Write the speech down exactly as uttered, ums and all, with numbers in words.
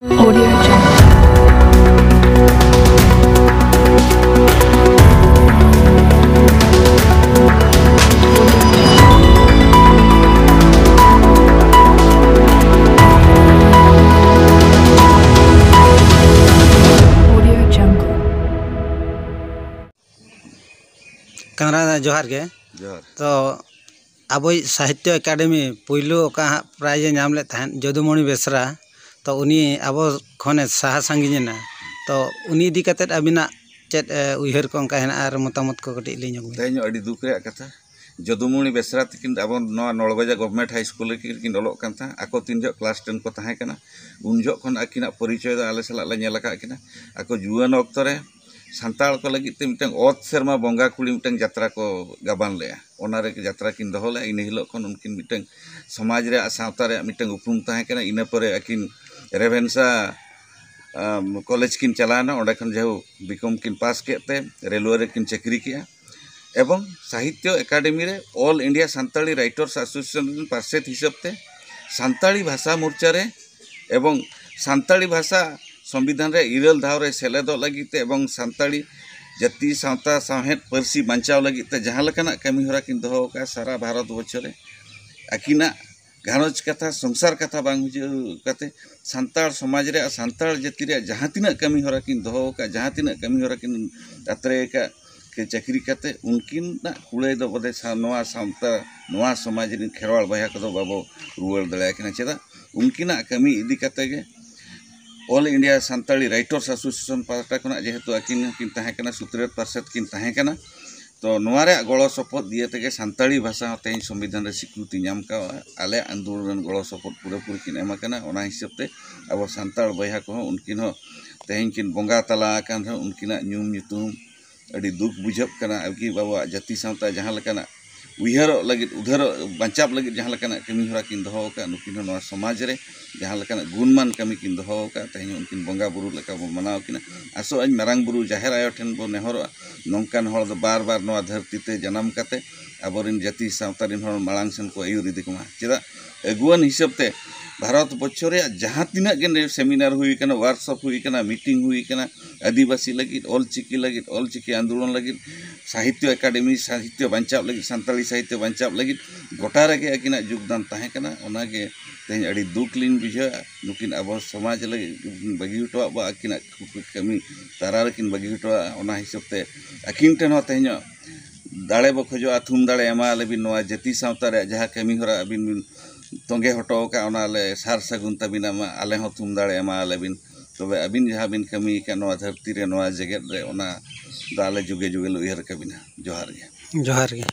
Audio Jungle. Audio Jungle. ᱠᱟᱝᱨᱟ ᱡᱚᱦᱟᱨ ᱜᱮ᱾ ᱡᱚᱦᱟᱨ᱾ ᱛᱚ ᱟᱵᱚᱭᱤᱡ ᱥᱟᱦᱤᱛᱭᱚ ᱮᱠᱟᱰᱮᱢᱤ ᱯᱩᱭᱞᱩ ᱚᱠᱟ ᱦᱟᱸᱜ ᱯᱨᱟᱭᱤᱡᱽ ᱮ ᱧᱟᱢ ᱞᱮᱫ ᱛᱟᱦᱮᱸᱫ, ᱡᱚᱫᱩᱢᱚᱬᱤ ᱵᱮᱥᱨᱟ, ᱛᱚ ᱩᱱᱤ ᱟᱵᱚ ᱠᱷᱚᱱᱮ ᱥᱟᱦᱟ ᱥᱟᱺᱜᱤᱧ ᱮᱱᱟ᱾ ᱛᱚ ᱩᱱᱤ ᱤᱫᱤ ᱠᱟᱛᱮᱫ ᱟᱹᱵᱤᱱᱟᱜ ᱪᱮᱫ, ᱮ, ᱩᱭᱦᱟᱹᱨ ᱠᱚ ᱚᱱᱠᱟ ᱦᱮᱱᱟᱜᱼᱟ ᱟᱨ ᱢᱚᱛᱟᱢᱚᱛ ᱠᱚ ᱠᱟᱹᱴᱤᱡ ᱞᱟᱹᱭ ᱧᱚᱜ ᱵᱤᱱ᱾ ᱛᱮᱦᱮᱧ ᱟᱹᱰᱤ ᱫᱩᱠ ᱨᱮᱭᱟᱜ ᱠᱟᱛᱷᱟ, ᱡᱚᱫᱩᱢᱚᱬᱤ ᱵᱮᱥᱨᱟ ᱛᱤᱠᱤᱱ ᱟᱵᱚ ᱱᱚᱣᱟ ᱱᱚᱲᱵᱟᱡᱟ ᱜᱚᱵᱷᱢᱮᱱᱴ ᱦᱟᱭ ᱥᱠᱩᱞ ᱨᱮᱠᱤᱱ ᱚᱞᱚᱜ ᱠᱟᱱ ᱛᱟᱦᱮᱸᱫ᱾ ᱟᱠᱚ ᱛᱤᱱ ᱡᱚᱦᱚᱜ ᱠᱞᱟᱥ ᱴᱮᱱ ᱠᱚ ᱛᱟᱦᱮᱸ ᱠᱟᱱᱟ, ᱩᱱ ᱡᱚᱦᱚᱜ ᱠᱷᱚᱱ ᱟᱹᱠᱤᱱᱟᱜ ᱯᱚᱨᱤᱪᱚᱭ ᱫᱚ ᱟᱞᱮ ᱥᱟᱞᱟᱜ ᱞᱮ ᱧᱮᱞ ᱟᱠᱟᱫ ᱠᱤᱱᱟ᱾ ᱟᱠᱚ ᱡᱩᱣᱟᱹᱱ ᱚᱠᱛᱚ ᱨᱮ ᱥᱟᱱᱛᱟᱲ ᱠᱚ ᱞᱟᱹᱜᱤᱫ ᱛᱮ ᱢᱤᱫᱴᱟᱝ ᱚᱛ ᱥᱮᱨᱢᱟ ᱵᱚᱸᱜᱟ ᱠᱩᱲᱤ ᱢᱤᱫᱴᱟᱝ ᱡᱟᱛᱨᱟ ᱠᱚ ᱜᱟᱵᱟᱱ ᱞᱮᱫᱼᱟ᱾ ᱚᱱᱟ ᱨᱮ ᱡᱟᱛᱨᱟ ᱠᱤᱱ ᱫᱚᱦᱚ ᱞᱮᱫᱼᱟ᱾ ᱤᱱᱟᱹ ᱦᱤᱞᱳᱜ ᱠᱷᱚᱱ ᱩᱱᱠᱤᱱ ᱢᱤᱫᱴᱟᱝ ᱥᱚᱢᱟᱡᱽ ᱨᱮᱭᱟᱜ, ᱥᱟᱶᱛᱟ ᱨᱮᱭᱟᱜ ᱢᱤᱫᱴᱟᱝ ᱩᱯᱨᱩᱢ ᱛᱟᱦᱮᱸ ᱠᱟᱱᱟ᱾ ᱤᱱᱟᱹ ᱯᱚᱨᱮ ᱟᱹᱠᱤᱱ ᱨᱮᱵᱷᱮᱱᱥᱟ, ᱟᱢ, ᱠᱚᱞᱮᱡᱽ ᱠᱤᱱ ᱪᱟᱞᱟᱣᱮᱱᱟ᱾ ᱚᱸᱰᱮ ᱠᱷᱚᱱ ᱡᱟᱭᱦᱳᱠ ᱵᱤᱠᱚᱢ ᱠᱤᱱ ᱯᱟᱥ ᱠᱮᱫ ᱛᱮ ᱨᱮᱞᱣᱮ ᱨᱮᱠᱤᱱ ᱪᱟᱹᱠᱨᱤ ᱠᱮᱫᱼᱟ᱾ ᱮᱵᱚᱝ ᱥᱟᱦᱤᱛᱭᱚ ᱮᱠᱟᱰᱮᱢᱤ ᱨᱮ All India Santali Writers Association ᱨᱮᱱ ᱯᱟᱨᱥᱮᱛ ᱦᱤᱥᱟᱹᱵ ᱛᱮ ᱥᱟᱱᱛᱟᱲᱤ ᱵᱷᱟᱥᱟ ᱢᱳᱨᱪᱟ ᱨᱮ ᱮᱵᱚᱝ ᱥᱟᱱᱛᱟᱲᱤ ᱵᱷᱟᱥᱟ ᱥᱚᱝᱵᱤᱫᱷᱟᱱ ᱨᱮ ᱤᱨᱟᱹᱞ ᱫᱷᱟᱣ ᱨᱮ ᱥᱮᱞᱮᱫᱚᱜ ᱞᱟᱹᱜᱤᱫ ᱛᱮ ᱮᱵᱚᱝ ᱥᱟᱱᱛᱟᱲᱤ ᱡᱟᱹᱛᱤ ᱥᱟᱶᱛᱟ ᱥᱟᱶᱦᱮᱫ ᱯᱟᱹᱨᱥᱤ ᱵᱟᱧᱪᱟᱣ ᱞᱟᱹᱜᱤᱫ ᱛᱮ ᱡᱟᱦᱟᱸ ᱞᱮᱠᱟᱱᱟᱜ ᱠᱟᱹᱢᱤ ᱦᱚᱨᱟ ᱠᱤᱱ ᱫᱚᱦᱚ ᱟᱠᱟᱫᱼᱟ, ᱥᱟᱨᱟ ᱵᱷᱟᱨᱚᱛ ᱵᱚᱨᱥᱚ ᱨᱮ ᱟᱹᱠᱤᱱᱟᱜ ᱜᱷᱟᱨᱚᱸᱡᱽ ᱠᱟᱛᱷᱟ, ᱥᱚᱝᱥᱟᱨ ᱠᱟᱛᱷᱟ ᱵᱟᱝ ᱵᱩᱡᱷᱟᱹᱣ ᱠᱟᱛᱮ ᱥᱟᱱᱛᱟᱲ ᱥᱚᱢᱟᱡᱽ ᱨᱮᱭᱟᱜ, ᱥᱟᱱᱛᱟᱲ ᱡᱟᱹᱛᱤ ᱨᱮᱭᱟᱜ ᱡᱟᱦᱟᱸ ᱛᱤᱱᱟᱹᱜ ᱠᱟᱹᱢᱤ ᱦᱚᱨᱟ ᱠᱤᱱ ᱫᱚᱦᱚ ᱟᱠᱟᱫ, ᱡᱟᱦᱟᱸ ᱛᱤᱱᱟᱹᱜ ᱠᱟᱹᱢᱤ ᱦᱚᱨᱟ ᱠᱤᱱ ᱟᱛᱨᱮ ᱟᱠᱟᱫ, ᱠᱤ ᱪᱟᱹᱠᱨᱤ ᱠᱟᱛᱮ ᱩᱱᱠᱤᱱᱟᱜ ᱠᱩᱲᱟᱹᱭ ᱫᱚ ᱵᱚᱞᱮ ᱥᱟ-, ᱱᱚᱣᱟ ᱥᱟᱶᱛᱟ, ᱱᱚᱣᱟ ᱥᱚᱢᱟᱡᱽ ᱨᱮᱱ ᱠᱷᱮᱨᱣᱟᱲ ᱵᱚᱭᱦᱟ ᱠᱚᱫᱚ ᱵᱟᱵᱚ ᱨᱩᱣᱟᱹᱲ ᱫᱟᱲᱮᱭᱟᱠᱤᱱᱟ᱾ ᱪᱮᱫᱟᱜ? ᱩᱱᱠᱤᱱᱟᱜ ᱠᱟᱹᱢᱤ ᱤᱫᱤ ᱠᱟᱛᱮ ᱜᱮ All India Santali Writers Association ᱯᱟᱦᱴᱟ ᱠᱷᱚᱱᱟᱜ ᱡᱮᱦᱮᱛᱩ ᱟᱹᱠᱤᱱ ᱦᱚᱸᱠᱤᱱ ᱛᱟᱦᱮᱸ ᱠᱟᱱᱟ, ᱥᱩᱛᱨᱮᱛ ᱯᱟᱨᱥᱮᱛ ᱠᱤᱱ ᱛᱟᱦᱮᱸ ᱠᱟᱱᱟ᱾ ᱛᱚ ᱱᱚᱣᱟ ᱨᱮᱭᱟᱜ ᱜᱚᱲᱚ ᱥᱚᱯᱚᱦᱚᱫ ᱫᱤᱭᱮ ᱛᱮᱜᱮ ᱥᱟᱱᱛᱟᱲᱤ ᱵᱷᱟᱥᱟ ᱦᱚᱸ ᱛᱮᱦᱮᱧ ᱥᱚᱝᱵᱤᱫᱷᱟᱱ ᱨᱮ ᱥᱤᱠᱨᱤᱛᱤ ᱧᱟᱢ ᱠᱟᱣᱟ᱾ ᱟᱞᱮᱭᱟᱜ ᱟᱱᱫᱳᱞᱚᱱ ᱨᱮᱱ ᱜᱚᱲᱚ ᱥᱚᱯᱚᱦᱚᱫ ᱯᱩᱨᱟᱹᱯᱩᱨᱤ ᱠᱤᱱ ᱮᱢ ᱟᱠᱟᱱᱟ᱾ ᱚᱱᱟ ᱦᱤᱥᱟᱹᱵ ᱛᱮ ᱟᱵᱚ ᱥᱟᱱᱛᱟᱲ ᱵᱚᱭᱦᱟ ᱠᱚᱦᱚᱸ ᱩᱱᱠᱤᱱ ᱦᱚᱸ ᱛᱮᱦᱮᱧ ᱠᱤᱱ ᱵᱚᱸᱜᱟ ᱛᱟᱞᱟ ᱟᱠᱟᱱ ᱨᱮᱦᱚᱸ ᱩᱱᱠᱤᱱᱟᱜ ᱧᱩᱢ ᱧᱩᱛᱩᱢ ᱟᱹᱰᱤ ᱫᱩᱠ ᱵᱩᱡᱷᱟᱹᱜ ᱠᱟᱱᱟ᱾ ᱟᱨᱠᱤ ᱟᱵᱚᱣᱟᱜ ᱡᱟᱹᱛᱤ ᱥᱟᱶᱛᱟ ᱡᱟᱦᱟᱸ ᱞᱮᱠᱟᱱᱟᱜ ᱩᱭᱦᱟᱹᱨᱚᱜ ᱞᱟᱹᱜᱤᱫ, ᱩᱫᱷᱟᱹᱨᱚᱜ, ᱵᱟᱧᱪᱟᱣ ᱞᱟᱹᱜᱤᱫ ᱡᱟᱦᱟᱸ ᱞᱮᱠᱟᱱᱟᱜ ᱠᱟᱹᱢᱤ ᱦᱚᱨᱟ ᱠᱤᱱ ᱫᱚᱦᱚ ᱟᱠᱟᱫ, ᱱᱩᱠᱤᱱ ᱦᱚᱸ ᱱᱚᱣᱟ ᱥᱚᱢᱟᱡᱽ ᱨᱮ ᱡᱟᱦᱟᱸ ᱞᱮᱠᱟᱱᱟᱜ ᱜᱩᱱᱢᱟᱱ ᱠᱟᱹᱢᱤ ᱠᱤᱱ ᱫᱚᱦᱚ ᱟᱠᱟᱫ, ᱛᱮᱦᱮᱧ ᱩᱱᱠᱤᱱ ᱵᱚᱸᱜᱟ ᱵᱩᱨᱩ ᱞᱮᱠᱟ ᱵᱚᱱ ᱢᱟᱱᱟᱣ ᱠᱤᱱᱟ᱾ ᱟᱥᱚᱜ ᱟᱹᱧ ᱢᱟᱨᱟᱝ ᱵᱩᱨᱩ ᱡᱟᱦᱮᱨ ᱟᱭᱳ ᱴᱷᱮᱱ ᱵᱚᱱ ᱱᱮᱦᱚᱨᱚᱜᱼᱟ, ᱱᱚᱝᱠᱟᱱ ᱦᱚᱲ ᱫᱚ ᱵᱟᱨ ᱵᱟᱨ ᱱᱚᱣᱟ ᱫᱷᱟᱹᱨᱛᱤ ᱛᱮ ᱡᱟᱱᱟᱢ ᱠᱟᱛᱮ ᱟᱵᱚᱨᱮᱱ ᱡᱟᱹᱛᱤ ᱥᱟᱶᱛᱟ ᱨᱮᱱ ᱦᱚᱲ ᱢᱟᱲᱟᱝ ᱥᱮᱱ ᱠᱚ ᱟᱹᱭᱩᱨ ᱤᱫᱤ ᱠᱚᱢᱟ᱾ ᱪᱮᱫᱟᱜ ᱟᱹᱜᱩᱣᱟᱹᱱ ᱦᱤᱥᱟᱹᱵ ᱛᱮ ᱵᱷᱟᱨᱚᱛ ᱵᱚᱨᱥᱚ ᱨᱮᱭᱟᱜ ᱡᱟᱦᱟᱸ ᱛᱤᱱᱟᱹᱜ ᱜᱮ ᱥᱮᱢᱤᱱᱟᱨ ᱦᱩᱭ ᱟᱠᱟᱱᱟ, ᱣᱟᱨᱠᱥᱚᱯ ᱦᱩᱭ ᱟᱠᱟᱱᱟ, ᱢᱤᱴᱤᱝ ᱦᱩᱭ ᱟᱠᱟᱱᱟ, ᱟᱹᱫᱤᱵᱟᱹᱥᱤ ᱞᱟᱹᱜᱤᱫ, ᱚᱞ ᱪᱤᱠᱤ ᱞᱟᱹᱜᱤᱫ, ᱚᱞ ᱪᱤᱠᱤ ᱟᱱᱫᱳᱞᱚᱱ ᱞᱟᱹᱜᱤᱫ, ᱥᱟᱦᱤᱛᱭᱚ ᱮᱠᱟᱰᱮᱢᱤ, ᱥᱟᱦᱤᱛᱭᱚ ᱵᱟᱧᱪᱟᱣ ᱞᱟᱹᱜᱤᱫ, ᱥᱟᱱᱛᱟᱲᱤ ᱥᱟᱦᱤᱛᱭᱚ ᱵᱟᱧᱪᱟᱣ ᱞᱟᱹᱜᱤᱫ ᱜᱚᱴᱟ ᱨᱮᱜᱮ ᱟᱹᱠᱤᱱᱟᱜ ᱡᱳᱜᱽᱫᱟᱱ ᱛᱟᱦᱮᱸ ᱠᱟᱱᱟ᱾ ᱚᱱᱟᱜᱮ ᱛᱮᱦᱮᱧ ᱟᱹᱰᱤ ᱫᱩᱠ ᱞᱤᱧ ᱵᱩᱡᱷᱟᱹᱣᱟ᱾ ᱱᱩᱠᱤᱱ ᱟᱵᱚ ᱥᱚᱢᱟᱡᱽ ᱞᱟᱹᱜᱤᱫ ᱠᱤᱱ ᱵᱟᱹᱜᱤ ᱦᱚᱴᱚᱣᱟᱜ ᱵᱚ, ᱟᱹᱠᱤᱱᱟᱜ ᱠᱟᱹᱢᱤ ᱛᱟᱨᱟ ᱨᱮᱠᱤᱱ ᱵᱟᱹᱜᱤ ᱦᱚᱴᱚᱣᱟᱜᱼᱟ᱾ ᱚᱱᱟ ᱦᱤᱥᱟᱹᱵ ᱛᱮ ᱟᱹᱠᱤᱱ ᱴᱷᱮᱱ ᱦᱚᱸ ᱛᱮᱦᱮᱧᱚᱜ ᱫᱟᱲᱮ ᱵᱚ ᱠᱷᱚᱡᱚᱜᱼᱟ, ᱛᱷᱩᱢ ᱫᱟᱲᱮ ᱮᱢᱟ ᱞᱮᱵᱤᱱ, ᱱᱚᱣᱟ ᱡᱟᱹᱛᱤ ᱥᱟᱶᱛᱟ ᱨᱮᱭᱟᱜ ᱡᱟᱦᱟᱸ ᱠᱟᱹᱢᱤ ᱦᱚᱨᱟ ᱟᱹᱵᱤᱱ ᱵᱤᱱ ᱛᱚᱸᱜᱮ ᱦᱚᱴᱚ ᱟᱠᱟᱫ, ᱚᱱᱟ ᱞᱮ ᱥᱟᱨ ᱥᱟᱹᱜᱩᱱ ᱛᱟᱹᱵᱤᱱᱟ, ᱢᱟ ᱟᱞᱮ ᱦᱚᱸ ᱛᱷᱩᱢ ᱫᱟᱲᱮ ᱮᱢᱟ ᱞᱮᱵᱤᱱ᱾ ᱛᱚᱵᱮ ᱟᱹᱵᱤᱱ ᱡᱟᱦᱟᱸ ᱵᱤᱱ ᱠᱟᱹᱢᱤ ᱟᱠᱟᱫ ᱱᱚᱣᱟ ᱫᱷᱟᱹᱨᱛᱤ ᱨᱮ, ᱱᱚᱣᱟ ᱡᱮᱜᱮᱛ ᱨᱮ, ᱚᱱᱟ ᱫᱚ ᱟᱞᱮ ᱡᱩᱜᱮ ᱡᱩᱜᱮ ᱞᱮ ᱩᱭᱦᱟᱹᱨ ᱠᱟᱵᱤᱱᱟ᱾ ᱡᱚᱦᱟᱨ ᱜᱮ᱾ ᱡᱚᱦᱟᱨ ᱜᱮ᱾